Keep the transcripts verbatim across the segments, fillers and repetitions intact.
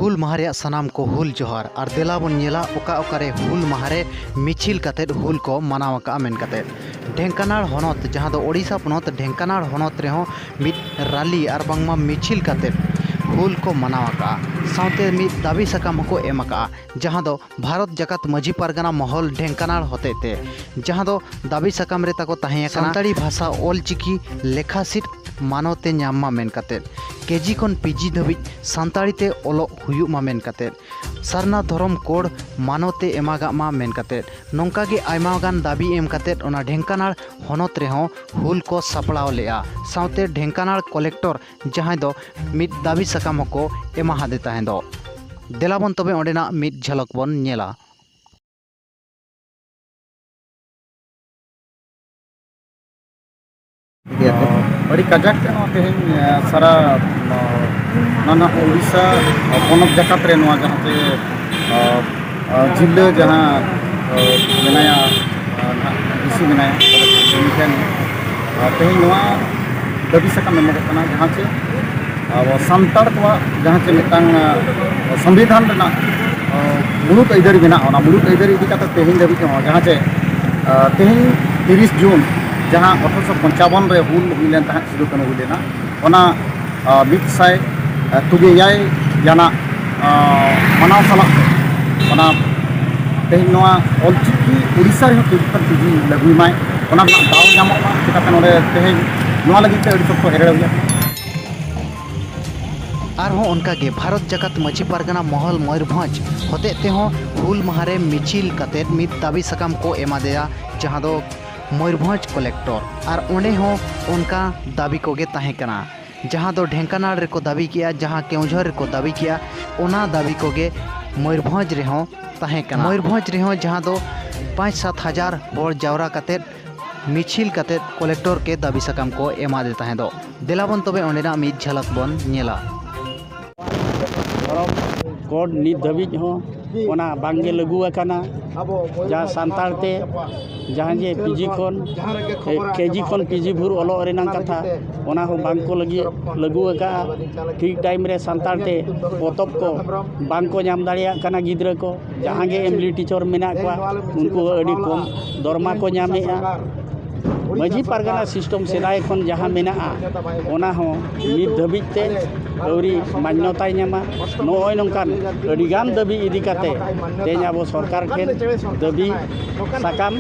ᱦᱩᱞ ᱢᱟᱦᱟ ᱨᱮᱭᱟᱜ ᱥᱟᱱᱟᱢ ᱠᱚ ᱦᱩᱞ ᱡᱚᱦᱟᱨ᱾ ᱟᱨ ᱫᱮᱞᱟ ᱵᱚᱱ ᱧᱮᱞᱟ ᱚᱠᱟ ᱚᱠᱟᱨᱮ ᱦᱩᱞ ᱢᱟᱦᱟ ᱨᱮ ᱢᱤᱪᱷᱤᱞ ᱠᱟᱛᱮᱫ ᱦᱩᱞ ᱠᱚ ᱢᱟᱱᱟᱣ ᱟᱠᱟᱫᱼᱟ ᱢᱮᱱ ᱠᱟᱛᱮᱫ᱾ ᱰᱷᱮᱝᱠᱟᱱᱟᱲ ᱦᱚᱱᱚᱛ, ᱡᱟᱦᱟᱸ ᱫᱚ ᱳᱰᱤᱥᱟ ᱯᱚᱱᱚᱛ ᱰᱷᱮᱝᱠᱟᱱᱟᱲ ᱦᱚᱱᱚᱛ ᱨᱮᱦᱚᱸ ᱢᱤᱫ ᱨᱟᱞᱤ ᱟᱨ ᱵᱟᱝᱢᱟ ᱢᱤᱪᱷᱤᱞ ᱠᱟᱛᱮᱫ ᱦᱩᱞ ᱠᱚ ᱢᱟᱱᱟᱣ ᱟᱠᱟᱫᱼᱟ᱾ ᱥᱟᱶᱛᱮ ᱢᱤᱫ ᱫᱟᱹᱵᱤ ᱥᱟᱠᱟᱢ ᱦᱚᱸᱠᱚ ᱮᱢ ᱟᱠᱟᱫᱼᱟ, ᱡᱟᱦᱟᱸ ᱫᱚ ᱵᱷᱟᱨᱚᱛ ᱡᱟᱠᱟᱛ ᱢᱟᱹᱡᱷᱤ ᱯᱟᱨᱜᱟᱱᱟ ᱢᱚᱦᱚᱞ ᱰᱷᱮᱝᱠᱟᱱᱟᱲ ᱦᱚᱛᱮᱡ ᱛᱮ, ᱡᱟᱦᱟᱸ ᱫᱚ ᱫᱟᱹᱵᱤ ᱥᱟᱠᱟᱢ ᱨᱮ ᱛᱟᱠᱚ ᱛᱟᱦᱮᱸ ᱠᱟᱱᱟ ᱥᱟᱱᱛᱟᱲᱤ ᱵᱷᱟᱥᱟ ᱚᱞ ᱪᱤᱠᱤ ᱞᱮᱠᱷᱟ ᱥᱤᱴ ᱢᱟᱱᱚᱛ ᱮ ᱧᱟᱢ ᱢᱟ ᱢᱮᱱ ᱠᱟᱛᱮᱫ, ᱠᱮᱡᱤ ᱠᱷᱚᱱ ᱯᱤᱡᱤ ᱫᱷᱟᱹᱵᱤᱡ ᱥᱟᱱᱛᱟᱲᱤ ᱛᱮ ᱚᱞᱚᱜ ᱦᱩᱭᱩᱜ ᱢᱟ ᱢᱮᱱ ᱠᱟᱛᱮᱫ, ᱥᱟᱨᱱᱟ ᱫᱷᱚᱨᱚᱢ ᱠᱳᱰ ᱢᱟᱱᱚᱛ ᱮ ᱮᱢᱟᱜᱟᱜ ᱢᱟ ᱢᱮᱱ ᱠᱟᱛᱮᱫ, ᱱᱚᱝᱠᱟ ᱜᱮ ᱟᱭᱢᱟ ᱜᱟᱱ ᱫᱟᱹᱵᱤ ᱮᱢ ᱠᱟᱛᱮᱫ ᱚᱱᱟ ᱰᱷᱮᱝᱠᱟᱱᱟᱲ ᱦᱚᱱᱚᱛ ᱨᱮᱦᱚᱸ ᱦᱩᱞ ᱠᱚ ᱥᱟᱯᱲᱟᱣ ᱞᱮᱫᱼᱟ᱾ ᱥᱟᱶᱛᱮ ᱰᱷᱮᱝᱠᱟᱱᱟᱲ ᱠᱚᱞᱮᱠᱴᱚᱨ, ᱡᱟᱦᱟᱸᱭ ᱫᱚ ᱢᱤᱫ ᱫᱟᱹᱵᱤ ᱥᱟᱠᱟᱢ ᱦᱚᱸᱠᱚ ᱮᱢᱟᱦᱟᱫᱮ ᱛᱟᱦᱮᱸ ᱫᱚ᱾ ᱫᱮᱞᱟ ᱵᱚᱱ ᱛᱚᱵᱮ ᱚᱸᱰᱮᱱᱟᱜ ᱢᱤᱫ ᱡᱷᱟᱞᱚᱠ ᱵᱚᱱ ᱧᱮᱞᱟ᱾ ᱟᱹᱰᱤ ᱠᱟᱡᱟᱠ ᱛᱮ ᱱᱚᱣᱟ ᱛᱮᱦᱮᱧ, ᱮ, ᱥᱟᱨᱟ, ᱱᱚᱣᱟ, ᱱᱚᱣᱟ ᱱᱟᱜ ᱩᱲᱤᱥᱥᱟ ᱯᱚᱱᱚᱛ ᱡᱟᱠᱟᱛ ᱨᱮ ᱱᱚᱣᱟ ᱡᱟᱦᱟᱸ ᱛᱮ, ᱮ, ᱮ, ᱡᱤᱞᱟᱹ ᱡᱟᱦᱟᱸ, ᱮ, ᱢᱮᱱᱟᱭᱟ, ᱮ, ᱱᱟᱜ ᱰᱤ ᱥᱤ ᱢᱮᱱᱟᱭᱟ, ᱩᱱᱤ ᱴᱷᱮᱱ, ᱮ, ᱛᱮᱦᱮᱧ ᱱᱚᱣᱟ ᱫᱟᱹᱵᱤ ᱥᱟᱠᱟᱢ ᱮᱢᱚᱜᱚᱜ ᱠᱟᱱᱟ, ᱡᱟᱦᱟᱸ ᱪᱮ ᱟᱵᱚ ᱥᱟᱱᱛᱟᱲ ᱠᱚᱣᱟᱜ ᱡᱟᱦᱟᱸ ᱪᱮ ᱢᱤᱫᱴᱟᱝ, ᱟ, ᱥᱚᱝᱵᱤᱫᱷᱟᱱ ᱨᱮᱱᱟᱜ, ᱟ, ᱢᱩᱲᱩᱫ ᱟᱹᱭᱫᱟᱹᱨᱤ ᱢᱮᱱᱟᱜᱼᱟ, ᱚᱱᱟ ᱢᱩᱲᱩᱫ ᱟᱹᱭᱫᱟᱹᱨᱤ ᱤᱫᱤ ᱠᱟᱛᱮ ᱛᱮᱦᱮᱧ ᱫᱷᱟᱹᱵᱤᱡ ᱦᱚᱸ ᱡᱟᱦᱟᱸ ᱪᱮ, ᱟ, ᱛᱮᱦᱮᱧ ᱛᱤᱨᱤᱥ ᱡᱩᱱ ᱡᱟᱦᱟᱸ ᱟᱴᱷᱨᱚᱥᱚ ᱯᱚᱧᱪᱟᱵᱚᱱ ᱨᱮ ᱦᱩᱞ ᱦᱩᱭ ᱞᱮᱱ ᱛᱟᱦᱮᱸᱫ, ᱥᱤᱫᱩ ᱠᱟᱹᱱᱦᱩ ᱦᱩᱭ ᱞᱮᱱᱟ, ᱚᱱᱟ, ᱟ, ᱢᱤᱫ ᱥᱟᱭ ᱛᱩᱜᱮ ᱮᱭᱟᱭ ᱟᱱᱟᱜ, ᱟ, ᱢᱟᱱᱟᱣ ᱥᱟᱞᱟᱜ ᱛᱮ ᱚᱱᱟ ᱛᱮᱦᱮᱧ ᱱᱚᱣᱟ ᱚᱞᱪᱤᱠᱤ ᱩᱲᱤᱥᱥᱟ ᱨᱮᱦᱚᱸ ᱯᱤᱡᱤ ᱠᱷᱚᱱ ᱯᱤᱡᱤ ᱞᱟᱹᱜᱩᱭ ᱢᱟᱭ, ᱚᱱᱟ ᱨᱮᱱᱟᱜ ᱫᱟᱣ ᱧᱟᱢᱚᱜ ᱢᱟ᱾ ᱪᱤᱠᱟᱹᱛᱮ ᱱᱚᱰᱮ ᱛᱮᱦᱮᱧ ᱱᱚᱣᱟ ᱞᱟᱹᱜᱤᱫ ᱛᱮ ᱟᱹᱰᱤ ᱥᱚᱠᱛᱚ ᱮᱲᱮ ᱦᱩᱭᱩᱜᱼᱟ᱾ ᱟᱨᱦᱚᱸ ᱚᱱᱠᱟᱜᱮ ᱵᱷᱟᱨᱚᱛ ᱡᱟᱠᱟᱛ ᱢᱟᱹᱡᱷᱤ ᱯᱟᱨᱜᱟᱱᱟ ᱢᱚᱦᱚᱞ ᱢᱚᱭᱩᱨᱵᱷᱚᱸᱡᱽ ᱦᱚᱛᱮᱡ ᱛᱮᱦᱚᱸ ᱦᱩᱞ ᱢᱟᱦᱟ ᱨᱮ ᱢᱤᱪᱷᱤᱞ ᱠᱟᱛᱮᱫ ᱢᱤᱫ ᱫᱟᱹᱵᱤ ᱥᱟᱠᱟᱢ ᱠᱚ ᱮᱢᱟᱫᱮᱭᱟ, ᱡᱟᱦᱟᱸ ᱫᱚ ᱢᱚᱭᱩᱨᱵᱷᱚᱸᱡᱽ ᱠᱚᱞᱮᱠᱴᱚᱨ᱾ ᱟᱨ ᱚᱸᱰᱮ ᱦᱚᱸ ᱚᱱᱠᱟ ᱫᱟᱹᱵᱤ ᱠᱚᱜᱮ ᱛᱟᱦᱮᱸ ᱠᱟᱱᱟ, ᱡᱟᱦᱟᱸ ᱫᱚ ᱰᱷᱮᱝᱠᱟᱱᱟᱲ ᱨᱮᱠᱚ ᱫᱟᱹᱵᱤ ᱠᱮᱜᱼᱟ, ᱡᱟᱦᱟᱸ ᱠᱮᱣᱡᱷᱚᱨ ᱨᱮᱠᱚ ᱫᱟᱹᱵᱤ ᱠᱮᱜᱼᱟ, ᱚᱱᱟ ᱫᱟᱹᱵᱤ ᱠᱚᱜᱮ ᱢᱚᱭᱩᱨᱵᱷᱚᱸᱡᱽ ᱨᱮᱦᱚᱸ ᱛᱟᱦᱮᱸ ᱠᱟᱱᱟ᱾ ᱢᱚᱭᱩᱨᱵᱷᱚᱸᱡᱽ ᱨᱮᱦᱚᱸ ᱡᱟᱦᱟᱸ ᱫᱚ ᱯᱟᱸᱪ ᱥᱟᱛ ᱦᱟᱡᱟᱨ ᱦᱚᱲ ᱡᱟᱣᱨᱟ ᱠᱟᱛᱮᱫ ᱢᱤᱪᱷᱤᱞ ᱠᱟᱛᱮᱫ ᱠᱚᱞᱮᱠᱴᱚᱨ ᱠᱮ ᱫᱟᱹᱵᱤ ᱥᱟᱠᱟᱢ ᱠᱚ ᱮᱢᱟᱫᱮ ᱛᱟᱦᱮᱸ ᱫᱚ᱾ ᱫᱮᱞᱟ ᱵᱚᱱ ᱛᱚᱵᱮ ᱚᱸᱰᱮᱱᱟᱜ ᱢᱤᱫ ᱡᱷᱟᱞᱟᱠ ᱵᱚᱱ ᱧᱮᱞᱟ᱾ ᱠᱳᱰ ᱱᱤᱛ ᱫᱷᱟᱹᱵᱤᱡ ᱦᱚᱸ ᱚᱱᱟ ᱵᱟᱝᱜᱮ ᱞᱟᱹᱜᱩ ᱟᱠᱟᱱᱟ᱾ ᱡᱟᱦᱟᱸ ᱥᱟᱱᱛᱟᱲ ᱛᱮ ᱡᱟᱦᱟᱸ ᱡᱮ ᱯᱤᱡᱤ ᱠᱷᱚᱱ, ᱠᱮᱡᱤ ᱠᱷᱚᱱ ᱯᱤᱡᱤ ᱵᱷᱳᱨ ᱚᱞᱚᱜ ᱨᱮᱱᱟᱜ ᱠᱟᱛᱷᱟ, ᱚᱱᱟ ᱦᱚᱸ ᱵᱟᱝ ᱠᱚ ᱞᱟᱹᱜᱤᱫ ᱞᱟᱹᱜᱩ ᱟᱠᱟᱫᱼᱟ᱾ ᱴᱷᱤᱠ ᱴᱟᱭᱤᱢ ᱨᱮ ᱥᱟᱱᱛᱟᱲ ᱛᱮ ᱯᱚᱛᱚᱵ ᱠᱚ ᱵᱟᱝ ᱠᱚ ᱧᱟᱢ ᱫᱟᱲᱮᱭᱟᱜ ᱠᱟᱱᱟ ᱜᱤᱫᱽᱨᱟᱹ ᱠᱚ᱾ ᱡᱟᱦᱟᱸ ᱜᱮ ᱮᱢᱞᱤ ᱴᱤᱪᱟᱨ ᱢᱮᱱᱟᱜ ᱠᱚᱣᱟ, ᱩᱱᱠᱩ ᱦᱚᱸ ᱟᱹᱰᱤ ᱠᱚᱢ ᱫᱚᱨᱢᱟ ᱠᱚ ᱧᱟᱢᱮᱫᱼᱟ᱾ ᱢᱟᱹᱡᱷᱤ ᱯᱟᱨᱜᱟᱱᱟ ᱥᱤᱥᱴᱮᱢ ᱥᱮᱫᱟᱭ ᱠᱷᱚᱱ ᱡᱟᱦᱟᱸ ᱢᱮᱱᱟᱜᱼᱟ, ᱚᱱᱟ ᱦᱚᱸ ᱱᱤᱛ ᱫᱷᱟᱹᱵᱤᱡ ᱛᱮ ᱟᱹᱣᱨᱤ ᱢᱟᱱᱱᱚᱛᱟᱭ ᱧᱟᱢᱟ᱾ ᱱᱚᱜᱼᱚᱭ ᱱᱚᱝᱠᱟᱱ ᱟᱹᱰᱤᱜᱟᱱ ᱫᱟᱹᱵᱤ ᱤᱫᱤ ᱠᱟᱛᱮ ᱛᱮᱦᱮᱧ ᱟᱵᱚ ᱥᱚᱨᱠᱟᱨ ᱴᱷᱮᱱ ᱫᱟᱹᱵᱤ ᱥᱟᱠᱟᱢ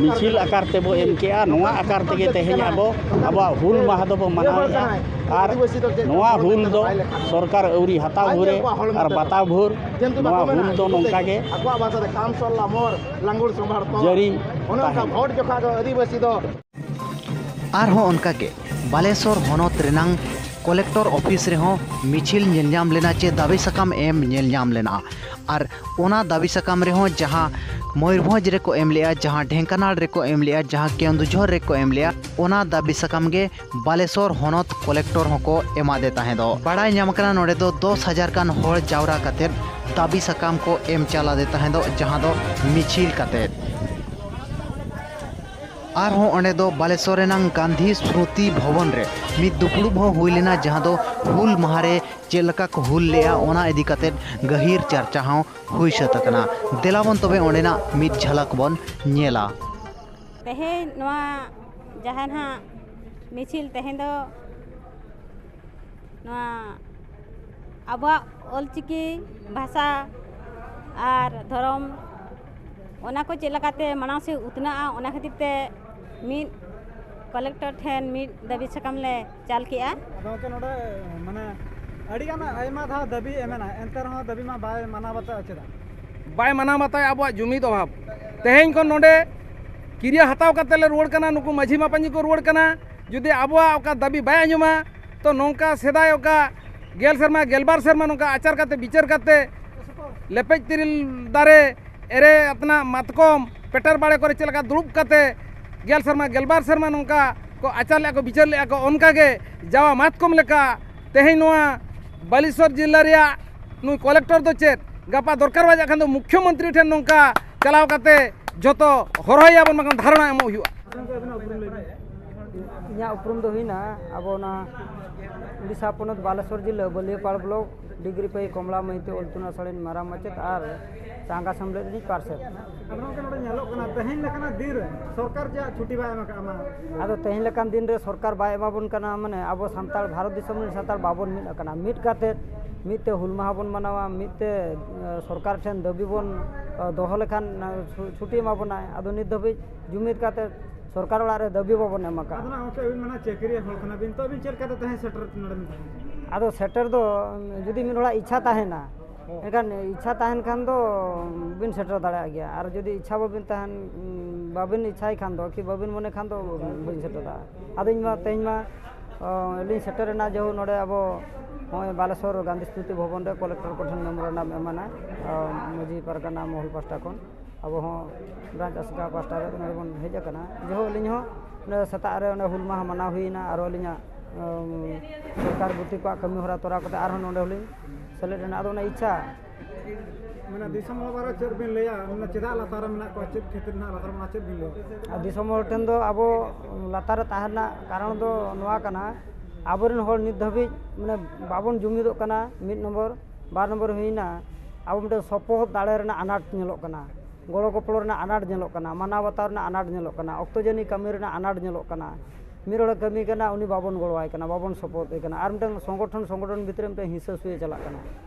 ᱢᱤᱪᱷᱤᱞ ᱟᱠᱟᱨ ᱛᱮᱵᱚ ᱮᱢ ᱠᱮᱜᱼᱟ᱾ ᱱᱚᱣᱟ ᱟᱠᱟᱨ ᱛᱮᱜᱮ ᱛᱮᱦᱮᱧ ᱟᱵᱚ ᱟᱵᱚᱣᱟᱜ ᱦᱩᱞ ᱢᱟᱦᱟ ᱫᱚᱵᱚ ᱢᱟᱱᱟᱣᱮᱫᱼᱟ᱾ ᱟᱨ ᱱᱚᱣᱟ ᱦᱩᱞ ᱫᱚ ᱥᱚᱨᱠᱟᱨ ᱟᱹᱣᱨᱤ ᱦᱟᱛᱟᱣ ᱵᱷᱳᱨᱮ ᱟᱨ ᱵᱟᱛᱟᱣ ᱵᱷᱳᱨ ᱱᱚᱣᱟ ᱦᱩᱞ ᱫᱚ ᱱᱚᱝᱠᱟ ᱜᱮ ᱡᱟᱹᱨᱤ ᱛᱟᱦᱮᱱᱟ᱾ ᱟᱨᱦᱚᱸ ᱚᱱᱠᱟᱜᱮ ᱵᱟᱞᱮᱥᱚᱨ ᱦᱚᱱᱚᱛ ᱨᱮᱱᱟᱝ ᱠᱚᱞᱮᱠᱴᱚᱨ ᱚᱯᱷᱤᱥ ᱨᱮᱦᱚᱸ ᱢᱤᱪᱷᱤᱞ ᱧᱮᱞᱧᱟᱢ ᱞᱮᱱᱟ ᱪᱮ ᱫᱟᱹᱵᱤ ᱥᱟᱠᱟᱢ ᱮᱢ ᱧᱮᱞᱧᱟᱢ ᱞᱮᱱᱟ᱾ ᱟᱨ ᱚᱱᱟ ᱫᱟᱹᱵᱤ ᱥᱟᱠᱟᱢ ᱨᱮᱦᱚᱸ ᱡᱟᱦᱟᱸ ᱢᱚᱭᱩᱨᱵᱷᱚᱸᱡᱽ ᱨᱮᱠᱚ ᱮᱢ ᱞᱮᱜᱼᱟ, ᱡᱟᱦᱟᱸ ᱰᱷᱮᱝᱠᱟᱱᱟᱲ ᱨᱮᱠᱚ ᱮᱢ ᱞᱮᱜᱼᱟ, ᱡᱟᱦᱟᱸ ᱠᱮᱣᱱᱫᱩᱡᱷᱚᱨ ᱨᱮᱠᱚ ᱮᱢ ᱞᱮᱜᱼᱟ, ᱚᱱᱟ ᱫᱟᱹᱵᱤ ᱥᱟᱠᱟᱢ ᱜᱮ ᱵᱟᱞᱮᱥᱚᱨ ᱦᱚᱱᱚᱛ ᱠᱚᱞᱮᱠᱴᱚᱨ ᱦᱚᱸᱠᱚ ᱮᱢᱟᱫᱮ ᱛᱟᱦᱮᱸᱫᱚᱜ᱾ ᱵᱟᱲᱟᱭ ᱧᱟᱢ ᱟᱠᱟᱱᱟ ᱱᱚᱰᱮ ᱫᱚ ᱫᱚᱥ ᱦᱟᱡᱟᱨ ᱜᱟᱱ ᱦᱚᱲ ᱡᱟᱣᱨᱟ ᱠᱟᱛᱮᱫ ᱫᱟᱹᱵᱤ ᱥᱟᱠᱟᱢ ᱠᱚ ᱮᱢ ᱪᱟᱞᱟᱫᱮ ᱛᱟᱦᱮᱸᱫᱚᱜ, ᱡᱟᱦᱟᱸ ᱫᱚ ᱢᱤᱪᱷᱤᱞ ᱠᱟᱛᱮᱫ᱾ ᱟᱨᱦᱚᱸ ᱚᱸᱰᱮ ᱫᱚ ᱵᱟᱞᱮᱥᱚᱨ ᱨᱮᱱᱟᱝ ᱜᱟᱱᱫᱷᱤ ᱥᱢᱨᱩᱛᱤ ᱵᱷᱚᱵᱚᱱ ᱨᱮ ᱢᱤᱫ ᱫᱩᱯᱲᱩᱵ ᱦᱚᱸ ᱦᱩᱭ ᱞᱮᱱᱟ, ᱡᱟᱦᱟᱸ ᱫᱚ ᱦᱩᱞ ᱢᱟᱦᱟ ᱨᱮ ᱪᱮᱫ ᱞᱮᱠᱟ ᱠᱚ ᱦᱩᱞ ᱞᱮᱜᱼᱟ, ᱚᱱᱟ ᱤᱫᱤ ᱠᱟᱛᱮᱫ ᱜᱟᱹᱦᱤᱨ ᱪᱟᱨᱪᱟ ᱦᱚᱸ ᱦᱩᱭ ᱥᱟᱹᱛ ᱟᱠᱟᱱᱟ᱾ ᱫᱮᱞᱟ ᱵᱚᱱ ᱛᱚᱵᱮ ᱚᱸᱰᱮᱱᱟᱜ ᱢᱤᱫ ᱡᱷᱟᱞᱟᱠ ᱵᱚᱱ ᱧᱮᱞᱟ᱾ ᱛᱮᱦᱮᱧ ᱱᱚᱣᱟ ᱡᱟᱦᱟᱸ ᱱᱟᱦᱟᱜ ᱢᱤᱪᱷᱤᱞ ᱛᱮᱦᱮᱧ ᱫᱚ ᱱᱚᱣᱟ ᱟᱵᱚᱣᱟᱜ ᱚᱞᱪᱤᱠᱤ ᱵᱷᱟᱥᱟ ᱟᱨ ᱫᱷᱚᱨᱚᱢ, ᱚᱱᱟ ᱠᱚ ᱪᱮᱫ ᱞᱮᱠᱟᱛᱮ ᱢᱟᱲᱟᱝ ᱥᱮᱫ ᱩᱛᱱᱟᱹᱜᱼᱟ, ᱚᱱᱟ ᱠᱷᱟᱹᱛᱤᱨ ᱛᱮ ᱢᱤᱫ ᱠᱚᱞᱮᱠᱴᱚᱨ ᱴᱷᱮᱱ ᱢᱤᱫ ᱫᱟᱹᱵᱤ ᱥᱟᱠᱟᱢ ᱞᱮ ᱪᱟᱞ ᱠᱮᱜᱼᱟ᱾ ᱟᱫᱚ ᱜᱚᱢᱠᱮ, ᱱᱚᱰᱮ ᱢᱟᱱᱮ ᱟᱹᱰᱤᱜᱟᱱ ᱟᱭᱢᱟ ᱫᱷᱟᱣ ᱫᱟᱹᱵᱤ ᱮᱢᱮᱱᱟ, ᱮᱱᱛᱮ ᱨᱮᱦᱚᱸ ᱫᱟᱹᱵᱤ ᱢᱟ ᱵᱟᱭ ᱢᱟᱱᱟᱣ ᱵᱟᱛᱟᱣᱟ᱾ ᱪᱮᱫᱟᱜ? ᱵᱟᱭ ᱢᱟᱱᱟᱣ ᱵᱟᱛᱟᱣᱟ ᱟᱵᱚᱣᱟᱜ ᱡᱩᱢᱤᱫ ᱚᱵᱷᱟᱵᱽ᱾ ᱛᱮᱦᱮᱧ ᱠᱷᱚᱱ ᱱᱚᱰᱮ ᱠᱤᱨᱭᱟᱹ ᱦᱟᱛᱟᱣ ᱠᱟᱛᱮ ᱞᱮ ᱨᱩᱣᱟᱹᱲ ᱠᱟᱱᱟ, ᱱᱩᱠᱩ ᱢᱟᱹᱡᱷᱤ ᱢᱟᱯᱟᱧᱡᱤ ᱠᱚ ᱨᱩᱣᱟᱹᱲ ᱠᱟᱱᱟ᱾ ᱡᱩᱫᱤ ᱟᱵᱚᱣᱟᱜ ᱚᱠᱟ ᱫᱟᱹᱵᱤ ᱵᱟᱭ ᱟᱸᱡᱚᱢᱟ, ᱛᱚ ᱱᱚᱝᱠᱟ ᱥᱮᱫᱟᱭ ᱚᱠᱟ ᱜᱮᱞ ᱥᱮᱨᱢᱟ, ᱜᱮᱞᱵᱟᱨ ᱥᱮᱨᱢᱟ ᱱᱚᱝᱠᱟ ᱟᱪᱟᱨ ᱠᱟᱛᱮ, ᱵᱤᱪᱟᱹᱨ ᱠᱟᱛᱮ, ᱞᱮᱯᱮᱡ ᱛᱤᱨᱤᱞ ᱫᱟᱨᱮ, ᱮᱨᱮ ᱟᱛᱱᱟᱜ ᱢᱟᱛᱠᱚᱢ, ᱯᱮᱴᱮᱨ ᱵᱟᱲᱮ ᱠᱚᱨᱮ ᱪᱮᱫ ᱞᱮᱠᱟ ᱫᱩᱲᱩᱵ ᱠᱟᱛᱮ ᱜᱮᱞ ᱥᱮᱨᱢᱟ, ᱜᱮᱞᱵᱟᱨ ᱥᱮᱨᱢᱟ ᱱᱚᱝᱠᱟ ᱠᱚ ᱟᱪᱟᱨ ᱞᱮᱫᱼᱟ ᱠᱚ, ᱵᱤᱪᱟᱹᱨ ᱞᱮᱫᱼᱟ ᱠᱚ, ᱚᱱᱠᱟ ᱜᱮ ᱡᱟᱣᱟ ᱢᱟᱛᱠᱚᱢ ᱞᱮᱠᱟ ᱛᱮᱦᱮᱧ ᱱᱚᱣᱟ ᱵᱟᱞᱮᱥᱚᱨ ᱡᱮᱞᱟ ᱨᱮᱭᱟᱜ ᱱᱩᱭ ᱠᱚᱞᱮᱠᱴᱚᱨ ᱫᱚ ᱪᱮᱫ ᱜᱟᱯᱟ ᱫᱚᱨᱠᱟᱨ ᱵᱟᱡᱟᱜ ᱠᱷᱟᱱ ᱫᱚ ᱢᱩᱠᱷᱭᱚᱢᱚᱱᱛᱨᱤ ᱴᱷᱮᱱ ᱱᱚᱝᱠᱟ ᱪᱟᱞᱟᱣ ᱠᱟᱛᱮ ᱡᱚᱛᱚ ᱦᱚᱨᱦᱚᱭᱟᱵᱚᱱ, ᱵᱟᱝᱠᱷᱟᱱ ᱫᱷᱟᱨᱚᱱᱟ ᱮᱢᱚᱜ ᱦᱩᱭᱩᱜᱼᱟ᱾ ᱤᱧᱟᱹᱜ ᱩᱯᱨᱩᱢ ᱫᱚ ᱦᱩᱭᱱᱟ ᱟᱵᱚ ᱚᱱᱟ ᱩᱲᱤᱥᱥᱟ ᱯᱚᱱᱚᱛ ᱵᱟᱞᱮᱥᱚᱨ ᱡᱤᱞᱟᱹ ᱵᱟᱹᱞᱤᱭᱟᱹᱯᱟᱲ ᱵᱞᱚᱠ ᱰᱤᱜᱽᱨᱤ ᱯᱟᱹᱭ ᱠᱚᱢᱞᱟ ᱢᱟᱹᱭᱛᱤ ᱚᱞ ᱤᱛᱩᱱ ᱟᱥᱲᱟ ᱨᱤᱱ ᱢᱟᱨᱟᱝ ᱢᱟᱪᱮᱫ ᱟᱨ ᱪᱟᱸᱜᱟ ᱥᱮᱢᱞᱮᱫ ᱨᱤᱱᱤᱡ ᱯᱟᱨᱥᱮᱛ᱾ ᱟᱫᱚ ᱜᱚᱢᱠᱮ, ᱱᱚᱰᱮ ᱧᱮᱞᱚᱜ ᱠᱟᱱᱟ, ᱛᱮᱦᱮᱧ ᱞᱮᱠᱟᱱᱟᱜ ᱫᱤᱱ ᱨᱮ ᱥᱚᱨᱠᱟᱨ ᱪᱮᱫᱟᱜ ᱪᱷᱩᱴᱤ ᱵᱟᱭ ᱮᱢ ᱟᱠᱟᱫᱼᱟ? ᱢᱟ ᱟᱫᱚ ᱛᱮᱦᱮᱧ ᱞᱮᱠᱟᱱ ᱫᱤᱱ ᱨᱮ ᱥᱚᱨᱠᱟᱨ ᱵᱟᱭ ᱮᱢᱟᱵᱚᱱ ᱠᱟᱱᱟ, ᱢᱟᱱᱮ ᱟᱵᱚ ᱥᱟᱱᱛᱟᱲ, ᱵᱷᱟᱨᱚᱛ ᱫᱤᱥᱚᱢ ᱨᱮᱱ ᱥᱟᱱᱛᱟᱲ ᱵᱟᱵᱚᱱ ᱢᱤᱫ ᱟᱠᱟᱱᱟ᱾ ᱢᱤᱫ ᱠᱟᱛᱮ ᱢᱤᱫ ᱛᱮ ᱦᱩᱞ ᱢᱟᱦᱟ ᱵᱚᱱ ᱢᱟᱱᱟᱣᱟ, ᱢᱤᱫ ᱛᱮ ᱥᱚᱨᱠᱟᱨ ᱴᱷᱮᱱ ᱫᱟᱹᱵᱤ ᱵᱚᱱ ᱫᱚᱦᱚ ᱞᱮᱠᱷᱟᱱ ᱪᱷᱩᱴᱤ ᱮᱢᱟ ᱵᱚᱱᱟᱭ᱾ ᱟᱫᱚ ᱱᱤᱛ ᱫᱷᱟᱹᱵᱤᱡ ᱡᱩᱢᱤᱫ ᱠᱟᱛᱮ ᱥᱚᱨᱠᱟᱨ ᱚᱲᱟᱜ ᱨᱮ ᱫᱟᱹᱵᱤ ᱵᱟᱵᱚᱱ ᱮᱢ ᱟᱠᱟᱫᱼᱟ᱾ ᱟᱫᱚ ᱱᱟᱜ ᱜᱚᱢᱠᱮ, ᱟᱹᱵᱤᱱ ᱢᱟ ᱱᱟᱜ ᱪᱟᱹᱠᱨᱤᱭᱟᱹ ᱦᱚᱲ ᱠᱟᱱᱟ ᱵᱤᱱ, ᱛᱚ ᱟᱹᱵᱤᱱ ᱪᱮᱫ ᱞᱮᱠᱟᱛᱮ ᱛᱮᱦᱮᱧ ᱥᱮᱴᱮᱨ ᱱᱚᱰᱮ ᱵᱤᱱ ᱛᱟᱦᱮᱸ ᱠᱟᱱᱟ? ᱟᱫᱚ ᱥᱮᱴᱮᱨ ᱫᱚ ᱡᱩᱫᱤ ᱢᱤᱫ ᱦᱚᱲᱟᱜ ᱤᱪᱪᱷᱟ ᱛᱟᱦᱮᱱᱟ, ᱦᱚᱸ᱾ ᱮᱱᱠᱷᱟᱱ ᱤᱪᱪᱷᱟ ᱛᱟᱦᱮᱱ ᱠᱷᱟᱱ ᱫᱚ ᱵᱤᱱ ᱥᱮᱴᱮᱨ ᱫᱟᱲᱮᱭᱟᱜ ᱜᱮᱭᱟ᱾ ᱟᱨ ᱡᱩᱫᱤ ᱤᱪᱪᱷᱟ ᱵᱟᱵᱤᱱ ᱛᱟᱦᱮᱱ, ᱵᱟᱵᱤᱱ ᱤᱪᱪᱷᱟᱭ ᱠᱷᱟᱱ ᱫᱚ, ᱠᱤ ᱵᱟᱵᱤᱱ ᱢᱚᱱᱮ ᱠᱷᱟᱱ ᱫᱚ ᱵᱟᱹᱧ ᱥᱮᱴᱮᱨ ᱫᱟᱲᱮᱭᱟᱜᱼᱟ᱾ ᱟᱫᱚ ᱤᱧ ᱢᱟ ᱛᱮᱦᱮᱧ ᱢᱟ ᱚ, ᱞᱤᱧ ᱥᱮᱴᱮᱨ ᱮᱱᱟ, ᱡᱮᱦᱳᱠ ᱱᱚᱰᱮ ᱟᱵᱚ ᱱᱚᱜᱼᱚᱭ ᱵᱟᱞᱮᱥᱚᱨ ᱜᱟᱱᱫᱷᱤ ᱥᱢᱨᱤᱛᱤ ᱵᱷᱚᱵᱚᱱ ᱨᱮ ᱠᱚᱞᱮᱠᱴᱚᱨ ᱠᱚᱴᱷᱮᱱ ᱢᱮᱢᱳᱨᱮᱱᱰᱟᱢ ᱮᱢ ᱮᱱᱟ, ᱚ, ᱢᱟᱹᱡᱷᱤ ᱯᱟᱨᱜᱟᱱᱟ ᱢᱚᱦᱚᱞ ᱯᱟᱥᱴᱟ ᱠᱷᱚᱱ᱾ ᱟᱵᱚ ᱦᱚᱸ ᱵᱨᱟᱧᱪ ᱟᱥᱮᱠᱟ ᱯᱟᱥᱴᱟ ᱨᱮ ᱱᱚᱰᱮ ᱵᱚᱱ ᱦᱮᱡ ᱟᱠᱟᱱᱟ᱾ ᱡᱮᱦᱳᱠ ᱟᱹᱞᱤᱧ ᱦᱚᱸ ᱱᱚᱰᱮ ᱥᱮᱛᱟᱜ ᱨᱮ ᱚᱸᱰᱮ ᱦᱩᱞ ᱢᱟᱦᱟ ᱢᱟᱱᱟᱣ ᱦᱩᱭᱮᱱᱟ, ᱟᱨᱚ ᱟᱹᱞᱤᱧᱟᱜ, ᱚᱢ, ᱥᱚᱨᱠᱟᱨ ᱜᱩᱛᱤ ᱠᱚᱣᱟᱜ ᱠᱟᱹᱢᱤ ᱦᱚᱨᱟ ᱛᱚᱨᱟᱣ ᱠᱟᱛᱮ ᱟᱨᱦᱚᱸ ᱱᱚᱰᱮ ᱦᱚᱸᱞᱤᱧ ᱥᱮᱞᱮᱫ ᱮᱱᱟ᱾ ᱟᱫᱚ ᱚᱱᱟ ᱤᱪᱪᱷᱟ ᱢᱟᱱᱮ ᱫᱤᱥᱚᱢ ᱦᱚᱲ ᱵᱟᱨᱮ ᱪᱮᱫ ᱵᱤᱱ ᱞᱟᱹᱭᱟ? ᱢᱟᱱᱮ ᱪᱮᱫᱟᱜ ᱞᱟᱛᱟᱨ ᱨᱮ ᱢᱮᱱᱟᱜ ᱠᱚᱣᱟ? ᱪᱮᱫ ᱠᱷᱟᱹᱛᱤᱨ ᱱᱟᱦᱟᱜ ᱞᱟᱛᱟᱨ ᱨᱮ ᱢᱮᱱᱟᱜ, ᱪᱮᱫ ᱵᱤᱱ ᱞᱟᱹᱭᱟ? ᱟᱨ ᱫᱤᱥᱚᱢ ᱦᱚᱲ ᱴᱷᱮᱱ ᱫᱚ ᱟᱵᱚ ᱞᱟᱛᱟᱨ ᱨᱮ ᱛᱟᱦᱮᱸ ᱨᱮᱱᱟᱜ ᱠᱟᱨᱚᱱ ᱫᱚ ᱱᱚᱣᱟ ᱠᱟᱱᱟ, ᱟᱵᱚᱨᱮᱱ ᱦᱚᱲ ᱱᱤᱛ ᱫᱷᱟᱹᱵᱤᱡ ᱢᱟᱱᱮ ᱵᱟᱵᱚᱱ ᱡᱩᱢᱤᱫᱚᱜ ᱠᱟᱱᱟ, ᱢᱤᱫ ᱱᱚᱢᱵᱚᱨ᱾ ᱵᱟᱨ ᱱᱚᱢᱵᱚᱨ ᱦᱩᱭᱱᱟ, ᱟᱵᱚ ᱢᱤᱫᱴᱮᱱ ᱥᱚᱯᱚᱦᱚᱫ ᱫᱟᱲᱮ ᱨᱮᱱᱟᱜ ᱟᱱᱟᱴ ᱧᱮᱞᱚᱜ ᱠᱟᱱᱟ, ᱜᱚᱲᱚ ᱜᱚᱯᱚᱲᱚ ᱨᱮᱱᱟᱜ ᱟᱱᱟᱴ ᱧᱮᱞᱚᱜ ᱠᱟᱱᱟ, ᱢᱟᱱᱟᱣ ᱵᱟᱛᱟᱣ ᱨᱮᱱᱟᱜ ᱟᱱᱟᱴ ᱧᱮᱞᱚᱜ ᱠᱟᱱᱟ, ᱚᱠᱛᱚ ᱡᱟᱹᱱᱤᱡ ᱠᱟᱹᱢᱤ ᱨᱮᱱᱟᱜ ᱟᱱᱟᱴ ᱧᱮᱞᱚᱜ ᱠᱟᱱᱟ᱾ ᱢᱤᱫ ᱦᱚᱲᱮ ᱠᱟᱹᱢᱤ ᱠᱟᱱᱟ, ᱩᱱᱤ ᱵᱟᱵᱚᱱ ᱜᱚᱲᱚᱣᱟᱭ ᱠᱟᱱᱟ, ᱵᱟᱵᱚᱱ ᱥᱚᱯᱚᱦᱚᱫ ᱮ ᱠᱟᱱᱟ᱾ ᱟᱨ ᱢᱤᱫᱴᱟᱝ ᱥᱚᱝᱜᱚᱴᱷᱚᱱ, ᱥᱚᱝᱜᱚᱴᱷᱚᱱ ᱵᱷᱤᱛᱨᱤ ᱨᱮ ᱢᱤᱫᱴᱟᱝ ᱦᱤᱸᱥᱟᱹ ᱥᱩᱭᱟᱹ ᱪᱟᱞᱟᱜ ᱠᱟᱱᱟ᱾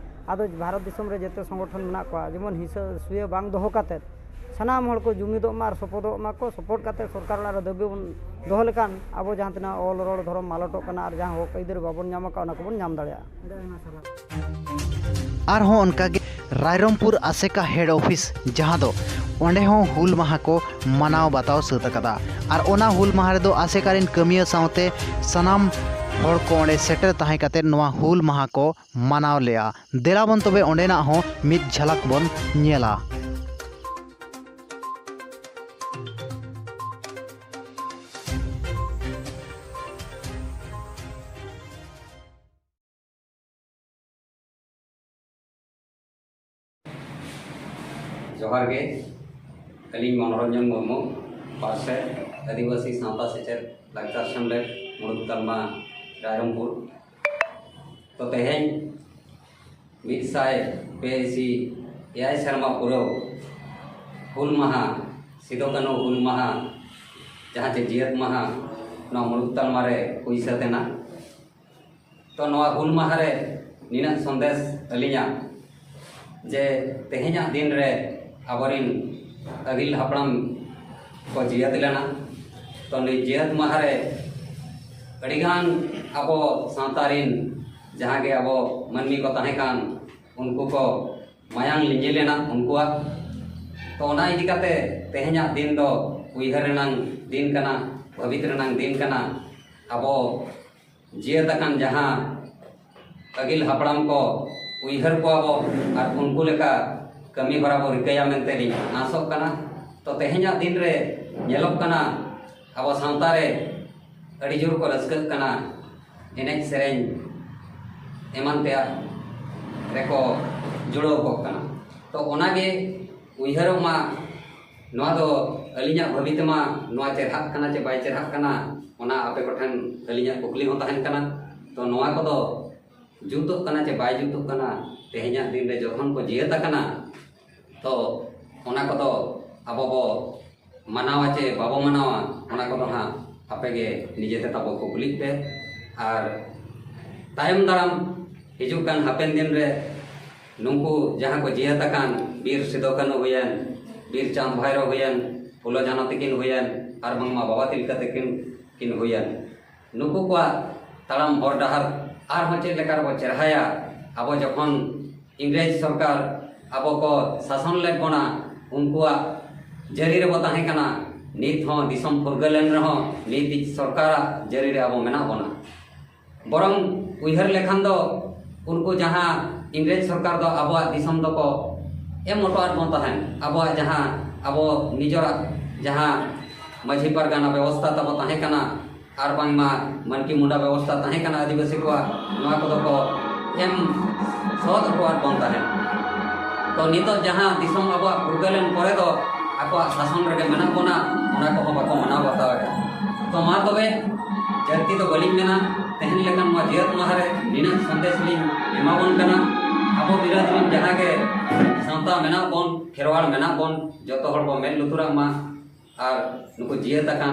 ᱟᱫᱚ ᱵᱷᱟᱨᱚᱛ ᱫᱤᱥᱚᱢ ᱨᱮ ᱡᱮᱛᱮ ᱥᱚᱝᱜᱚᱴᱷᱚᱱ ᱢᱮᱱᱟᱜ ᱠᱚᱣᱟ, ᱡᱮᱢᱚᱱ ᱦᱤᱸᱥᱟᱹ ᱥᱩᱭᱟᱹ ᱵᱟᱝ ᱫᱚᱦᱚ ᱠᱟᱛᱮᱫ ᱥᱟᱱᱟᱢ ᱦᱚᱲ ᱠᱚ ᱡᱩᱢᱤᱫᱚᱜ ᱢᱟ ᱟᱨ ᱥᱚᱯᱚᱦᱚᱫᱚᱜ ᱢᱟ ᱠᱚ᱾ ᱥᱚᱯᱚᱦᱚᱫ ᱠᱟᱛᱮᱫ ᱥᱚᱨᱠᱟᱨ ᱚᱲᱟᱜ ᱨᱮ ᱫᱟᱹᱵᱤ ᱵᱚᱱ ᱫᱚᱦᱚ ᱞᱮᱠᱷᱟᱱ ᱟᱵᱚ ᱡᱟᱦᱟᱸ ᱛᱤᱱᱟᱹᱜ ᱚᱞ ᱨᱚᱲ ᱫᱷᱚᱨᱚᱢ ᱢᱟᱞᱚᱴᱚᱜ ᱠᱟᱱᱟ ᱟᱨ ᱡᱟᱦᱟᱸ ᱦᱚᱠ ᱟᱹᱭᱫᱟᱹᱨ ᱵᱟᱵᱚᱱ ᱧᱟᱢ ᱟᱠᱟᱫ, ᱚᱱᱟ ᱠᱚᱵᱚᱱ ᱧᱟᱢ ᱫᱟᱲᱮᱭᱟᱜᱼᱟ᱾ ᱟᱨᱦᱚᱸ ᱚᱱᱠᱟᱜᱮ ᱨᱟᱭᱨᱚᱝᱯᱩᱨ ᱟᱥᱮᱠᱟ ᱦᱮᱰ ᱚᱯᱷᱤᱥ, ᱡᱟᱦᱟᱸ ᱫᱚ ᱚᱸᱰᱮ ᱦᱚᱸ ᱦᱩᱞ ᱢᱟᱦᱟ ᱠᱚ ᱢᱟᱱᱟᱣ ᱵᱟᱛᱟᱣ ᱥᱟᱹᱛ ᱟᱠᱟᱫᱟ᱾ ᱟᱨ ᱚᱱᱟ ᱦᱩᱞ ᱢᱟᱦᱟ ᱨᱮᱫᱚ ᱟᱥᱮᱠᱟ ᱨᱮᱱ ᱠᱟᱹᱢᱤᱭᱟᱹ ᱥᱟᱶᱛᱮ ᱥᱟᱱᱟᱢ ᱦᱚᱲ ᱠᱚ ᱚᱸᱰᱮ ᱥᱮᱴᱮᱨ ᱛᱟᱦᱮᱸ ᱠᱟᱛᱮ ᱱᱚᱣᱟ ᱦᱩᱞ ᱢᱟᱦᱟ ᱠᱚ ᱢᱟᱱᱟᱣ ᱞᱮᱜᱼᱟ᱾ ᱫᱮᱞᱟ ᱵᱚᱱ ᱛᱚᱵᱮ ᱚᱸᱰᱮᱱᱟᱜ ᱦᱚᱸ ᱢᱤᱫ ᱡᱷᱟᱞᱟᱠ ᱵᱚᱱ ᱧᱮᱞᱟ᱾ ᱡᱚᱦᱟᱨ ᱜᱮ᱾ ᱟᱹᱞᱤᱧ ᱢᱚᱱᱳᱨᱚᱧᱡᱚᱱ ᱢᱩᱨᱢᱩ, ᱯᱟᱨᱥᱮᱛ, ᱟᱹᱫᱤᱵᱟᱹᱥᱤ ᱥᱟᱶᱛᱟ ᱥᱮᱪᱮᱫ ᱞᱟᱠᱪᱟᱨ ᱥᱮᱢᱞᱮᱫ, ᱢᱩᱲᱩᱫ ᱛᱟᱞᱢᱟ, ᱨᱟᱭᱨᱚᱝᱯᱩᱨ᱾ ᱛᱚ, ᱛᱮᱦᱮᱧ ᱢᱤᱫ ᱥᱟᱭ ᱯᱮ ᱤᱥᱤ ᱮᱭᱟᱭ ᱥᱮᱨᱢᱟ ᱯᱩᱨᱟᱹᱣ ᱦᱩᱞ ᱢᱟᱦᱟ, ᱥᱤᱫᱩ ᱠᱟᱹᱱᱦᱩ ᱦᱩᱞ ᱢᱟᱦᱟ, ᱡᱟᱦᱟᱸ ᱪᱮ ᱡᱤᱭᱟᱹᱫ ᱢᱟᱦᱟ, ᱱᱚᱣᱟ ᱢᱩᱲᱩᱫ ᱛᱟᱞᱢᱟ ᱨᱮ ᱦᱩᱭ ᱥᱟᱹᱛ ᱮᱱᱟ᱾ ᱛᱚ, ᱱᱚᱣᱟ ᱦᱩᱞ ᱢᱟᱦᱟ ᱨᱮ ᱱᱤᱱᱟᱹᱜ ᱥᱚᱱᱫᱮᱥ ᱟᱹᱞᱤᱧᱟᱜ, ᱡᱮ ᱛᱮᱦᱮᱧᱟᱜ ᱫᱤᱱ ᱨᱮ ᱟᱵᱚᱨᱤᱱ ᱟᱹᱜᱤᱞ ᱦᱟᱯᱲᱟᱢ ᱠᱚ ᱡᱤᱭᱟᱹᱫ ᱞᱮᱱᱟ᱾ ᱛᱚ, ᱱᱩᱭ ᱡᱤᱭᱟᱹᱫ ᱢᱟᱦᱟ ᱨᱮ ᱟᱹᱰᱤᱜᱟᱱ ᱟᱵᱚ ᱥᱟᱶᱛᱟ ᱨᱤᱱ ᱡᱟᱦᱟᱸ ᱜᱮ ᱟᱵᱚ ᱢᱟᱹᱱᱢᱤ ᱠᱚ ᱛᱟᱦᱮᱸ ᱠᱟᱱ, ᱩᱱᱠᱩ ᱠᱚ ᱢᱟᱭᱟᱝ ᱞᱤᱸᱡᱤ ᱞᱮᱱᱟ ᱩᱱᱠᱩᱣᱟᱜ᱾ ᱛᱚ, ᱚᱱᱟ ᱤᱫᱤ ᱠᱟᱛᱮ ᱛᱮᱦᱮᱧᱟᱜ ᱫᱤᱱ ᱫᱚ ᱩᱭᱦᱟᱹᱨ ᱨᱮᱱᱟᱝ ᱫᱤᱱ ᱠᱟᱱᱟ, ᱵᱷᱟᱹᱵᱤᱛ ᱨᱮᱱᱟᱝ ᱫᱤᱱ ᱠᱟᱱᱟ᱾ ᱟᱵᱚ ᱡᱤᱭᱟᱹᱫ ᱟᱠᱟᱱ ᱡᱟᱦᱟᱸ ᱟᱹᱜᱤᱞ ᱦᱟᱯᱲᱟᱢ ᱠᱚ, ᱩᱭᱦᱟᱹᱨ ᱠᱚᱣᱟ ᱵᱚ ᱟᱨ ᱩᱱᱠᱩ ᱞᱮᱠᱟ ᱠᱟᱹᱢᱤ ᱦᱚᱨᱟ ᱵᱚ ᱨᱤᱠᱟᱹᱭᱟ ᱢᱮᱱᱛᱮ ᱞᱤᱧ ᱟᱸᱥᱚᱜ ᱠᱟᱱᱟ᱾ ᱛᱚ, ᱛᱮᱦᱮᱧᱟᱜ ᱫᱤᱱ ᱨᱮ ᱧᱮᱞᱚᱜ ᱠᱟᱱᱟ, ᱟᱵᱚ ᱥᱟᱶᱛᱟ ᱨᱮ ᱟᱹᱰᱤ ᱡᱳᱨ ᱠᱚ ᱨᱟᱹᱥᱠᱟᱹᱜ ᱠᱟᱱᱟ, ᱮᱱᱮᱡ ᱥᱮᱨᱮᱧ ᱮᱢᱟᱱ ᱛᱮᱭᱟᱜ ᱨᱮᱠᱚ ᱡᱩᱲᱟᱹᱣ ᱠᱚᱜ ᱠᱟᱱᱟ᱾ ᱛᱚ, ᱚᱱᱟᱜᱮ ᱩᱭᱦᱟᱹᱨᱚᱜ ᱢᱟ, ᱱᱚᱣᱟ ᱫᱚ ᱟᱹᱞᱤᱧᱟᱜ ᱵᱷᱟᱹᱵᱤ ᱛᱮᱢᱟ ᱱᱚᱣᱟ ᱪᱮᱨᱦᱟᱜ ᱠᱟᱱᱟ ᱪᱮ ᱵᱟᱭ ᱪᱮᱨᱦᱟᱜ ᱠᱟᱱᱟ, ᱚᱱᱟ ᱟᱯᱮ ᱠᱚᱴᱷᱮᱱ ᱟᱹᱞᱤᱧᱟᱜ ᱠᱩᱠᱞᱤ ᱦᱚᱸ ᱛᱟᱦᱮᱱ ᱠᱟᱱᱟ᱾ ᱛᱚ, ᱱᱚᱣᱟ ᱠᱚᱫᱚ ᱡᱩᱛᱚᱜ ᱠᱟᱱᱟ ᱪᱮ ᱵᱟᱭ ᱡᱩᱛᱚᱜ ᱠᱟᱱᱟ, ᱛᱮᱦᱮᱧᱟᱜ ᱫᱤᱱ ᱨᱮ ᱡᱚᱠᱷᱚᱱ ᱠᱚ ᱡᱤᱭᱟᱹᱫ ᱟᱠᱟᱱᱟ, ᱛᱚ, ᱚᱱᱟ ᱠᱚᱫᱚ ᱟᱵᱚ ᱵᱚ ᱢᱟᱱᱟᱣᱟ ᱪᱮ ᱵᱟᱵᱚ ᱢᱟᱱᱟᱣᱟ, ᱚᱱᱟ ᱠᱚᱫᱚ ᱦᱟᱸᱜ ᱟᱯᱮ ᱜᱮ ᱱᱤᱡᱮ ᱛᱮ ᱛᱟᱵᱚ ᱠᱩᱠᱞᱤᱜ ᱯᱮ᱾ ᱟᱨ ᱛᱟᱭᱚᱢ ᱫᱟᱨᱟᱢ ᱦᱤᱡᱩᱜ ᱠᱟᱱ ᱦᱟᱯᱮᱱ ᱫᱤᱱ ᱨᱮ ᱱᱩᱠᱩ ᱡᱟᱦᱟᱸ ᱠᱚ ᱡᱤᱭᱟᱹᱫ ᱟᱠᱟᱱ ᱵᱤᱨ ᱥᱤᱫᱩ ᱠᱟᱹᱱᱦᱩ ᱦᱩᱭᱮᱱ, ᱵᱤᱨ ᱪᱟᱸᱫᱽ ᱵᱷᱟᱭᱨᱳ ᱦᱩᱭᱮᱱ, ᱯᱷᱩᱞᱳ ᱡᱷᱟᱱᱳ ᱛᱤᱠᱤᱱ ᱦᱩᱭᱮᱱ, ᱟᱨ ᱵᱟᱝᱢᱟ ᱵᱟᱵᱟ ᱛᱤᱞᱠᱟᱹ ᱛᱤᱠᱤᱱ ᱠᱤᱱ ᱦᱩᱭᱮᱱ, ᱱᱩᱠᱩ ᱠᱚᱣᱟᱜ ᱛᱟᱲᱟᱢ ᱦᱚᱨ ᱰᱟᱦᱟᱨ ᱟᱨᱦᱚᱸ ᱪᱮᱫ ᱞᱮᱠᱟ ᱨᱮᱵᱚ ᱪᱮᱨᱦᱟᱭᱟ? ᱟᱵᱚ ᱡᱚᱠᱷᱚᱱ ᱤᱝᱨᱮᱡᱽ ᱥᱚᱨᱠᱟᱨ ᱟᱵᱚ ᱠᱚ ᱥᱟᱥᱚᱱ ᱞᱮᱫ ᱵᱚᱱᱟ, ᱩᱱᱠᱩᱣᱟᱜ ᱡᱟᱹᱨᱤ ᱨᱮᱵᱚ ᱛᱟᱦᱮᱸ ᱠᱟᱱᱟ᱾ ᱱᱤᱛ ᱦᱚᱸ ᱫᱤᱥᱚᱢ ᱯᱷᱩᱨᱜᱟᱹᱞ ᱮᱱ ᱨᱮᱦᱚᱸ ᱱᱤᱛᱤᱡ ᱥᱚᱨᱠᱟᱨᱟᱜ ᱡᱟᱹᱨᱤ ᱨᱮ ᱟᱵᱚ ᱢᱮᱱᱟᱜ ᱵᱚᱱᱟ᱾ ᱵᱚᱨᱚᱝ ᱩᱭᱦᱟᱹᱨ ᱞᱮᱠᱷᱟᱱ ᱫᱚ ᱩᱱᱠᱩ ᱡᱟᱦᱟᱸ ᱤᱝᱨᱮᱡᱽ ᱥᱚᱨᱠᱟᱨ ᱫᱚ ᱟᱵᱚᱣᱟᱜ ᱫᱤᱥᱚᱢ ᱫᱚᱠᱚ ᱮᱢ ᱦᱚᱴᱚᱣᱟᱫ ᱵᱚᱱ ᱛᱟᱦᱮᱸᱫ, ᱟᱵᱚᱣᱟᱜ ᱡᱟᱦᱟᱸ, ᱟᱵᱚ ᱱᱤᱡᱚᱨᱟᱜ ᱡᱟᱦᱟᱸ ᱢᱟᱹᱡᱷᱤ ᱯᱟᱨᱜᱟᱱᱟ ᱵᱮᱵᱚᱥᱛᱷᱟ ᱛᱟᱵᱚ ᱛᱟᱦᱮᱸ ᱠᱟᱱᱟ, ᱟᱨ ᱵᱟᱝᱢᱟ ᱢᱟᱱᱠᱤ ᱢᱩᱱᱰᱟ ᱵᱮᱵᱚᱥᱛᱷᱟ ᱛᱟᱦᱮᱸ ᱠᱟᱱᱟ ᱟᱹᱫᱤᱵᱟᱹᱥᱤ ᱠᱚᱣᱟᱜ, ᱱᱚᱣᱟ ᱠᱚᱫᱚ ᱠᱚ ᱮᱢ ᱥᱚᱫ ᱦᱚᱴᱚᱣᱟᱫ ᱵᱚᱱ ᱛᱟᱦᱮᱸᱫ᱾ ᱛᱚ, ᱱᱤᱛᱚᱜ ᱡᱟᱦᱟᱸ ᱫᱤᱥᱚᱢ ᱟᱵᱚᱣᱟᱜ ᱯᱷᱩᱨᱜᱟᱹᱞᱮᱱ ᱯᱚᱨᱮ ᱫᱚ ᱟᱠᱚᱣᱟᱜ ᱥᱟᱥᱚᱱ ᱨᱮᱜᱮ ᱢᱮᱱᱟᱜ ᱵᱚᱱᱟ, ᱚᱱᱟ ᱠᱚᱦᱚᱸ ᱵᱟᱠᱚ ᱢᱟᱱᱟᱣ ᱵᱟᱛᱟᱣᱮᱫᱟ᱾ ᱛᱚ ᱢᱟ ᱛᱚᱵᱮ, ᱡᱟᱹᱥᱛᱤ ᱫᱚ ᱵᱟᱹᱞᱤᱧ ᱢᱮᱱᱟ, ᱛᱮᱦᱮᱧ ᱞᱮᱠᱟᱱ ᱱᱚᱣᱟ ᱡᱟᱹᱛ ᱢᱟᱦᱟ ᱨᱮ ᱱᱤᱱᱟᱹᱜ ᱥᱟᱸᱫᱮᱥ ᱞᱤᱧ ᱮᱢᱟᱵᱚᱱ ᱠᱟᱱᱟ᱾ ᱟᱵᱚ ᱵᱤᱨᱟᱹᱫ ᱨᱮᱱ ᱡᱟᱦᱟᱸ ᱜᱮ ᱥᱟᱶᱛᱟ ᱢᱮᱱᱟᱜ ᱵᱚᱱ, ᱠᱷᱮᱨᱣᱟᱲ ᱢᱮᱱᱟᱜ ᱵᱚᱱ, ᱡᱚᱛᱚ ᱦᱚᱲ ᱵᱚᱱ ᱢᱮᱫ ᱞᱩᱛᱩᱨᱟᱜ ᱢᱟ᱾ ᱟᱨ ᱱᱩᱠᱩ ᱡᱤᱭᱟᱹᱛ ᱟᱠᱟᱱ